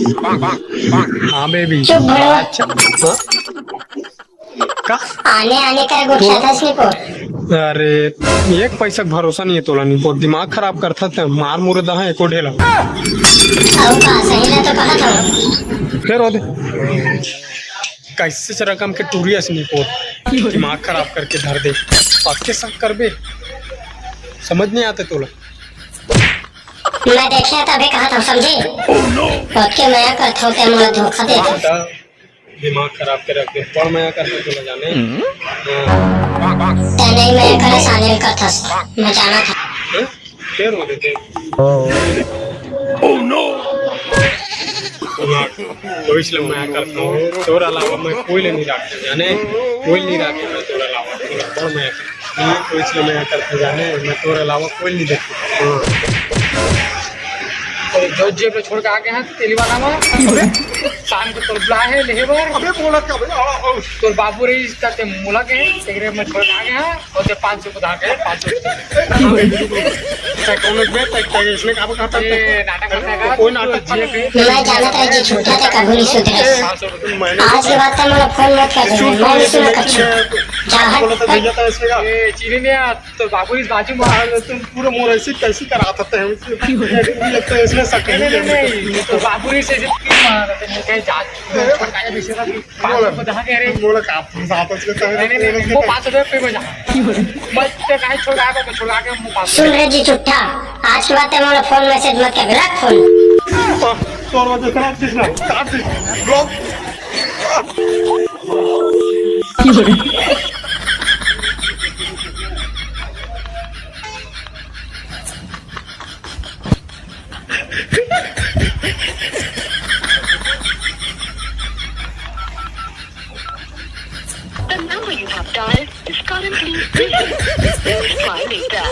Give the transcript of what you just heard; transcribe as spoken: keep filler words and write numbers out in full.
हाँ बेबी। चुप भड़वा। अच्छा, हाँ? का? आने आने कर गोठियाथस निपोर। अरे, एक पैसा के भरोसा नहीं है तोला निपोर, दिमाग खराब करथस ते, मार मुरे दहा एको ढेला। अउ का, सही ला तो कहत हूँ। फेर ओदे, कैसे रकम के टूरी अस निपोर, दिमाग खराब करके धर दे, पक्के शक करबे, समझ नहीं आते तोला। मैं देखे तभी कहत हूँ, समझे? ओके, मया करत हूँ, ते मोला धोखा दे। दिमाग खराब के रख दे। बड़ मया करथस तोला जाने। हाँ। ते नहीं मया करस, आने ल करथस। मैं जानत हूँ। हैं? फेर हो देते। Oh no! कोई से मया करथस, तोर अलावा मैं कोई ले नहीं राखत जाने, कोई नहीं राखत मैं तोर अलावा। बड़ मया करथस। कोई से मया करथस जाने, मैं तोर अलावा कोई नहीं देखत। हाँ। तो जो जेब में छोड़ के आ गया है, तेली वाला में। शाम को तोर बुला है, लेहे बर। अबे बोला क्या भाई? आ, आ। तोर बाबू रही, इसका ते मुला के है, तेरे में छोड़ के आ गया है, और ते पाँच सौ को धार के, पाँच सौ को। अच्छा, कौन लोग बे? तक, तक, इसमें क्या कहता है? ये नाटक करता है, कोई नाटक जिए पे। मैं जानत रहे जी, झूठा ते कभी नहीं सुधरे। पाँच सौ को। आज के बाद ते मोला फोन मत कर, मैं नहीं सुना कभी। जा हट। बोला था, भैया था इसमें का? ये चीनी नहीं आ, तो बाबू इस बाजू में। अरे, तुम पूरा मोर ऐसी कैसी करा सकते हैं? लगता है इसमें शक नहीं, नहीं, नहीं, नहीं, तो बाबू इसे ऐसे क्यों मारा था? मैं कहे, जा, छोड़ के आया, बेचारा भी। पाँच सौ को दहा के, अरे। बोला का आप साथ उसके साथ नहीं, नहीं, नहीं, नहीं, वो पाँच सौ रुपये पे बजा। मैं तो कहे, छोड़ आया, मैं छोड़ आके, वो पाँच सौ। सुन रे जी चुट्टा, आज के बाद ते मोला फोन मैसेज मत कर, रख फोन। तो, तो, तो, काट दे, काट दे, block। The number you have dialed is currently busy. Please try later.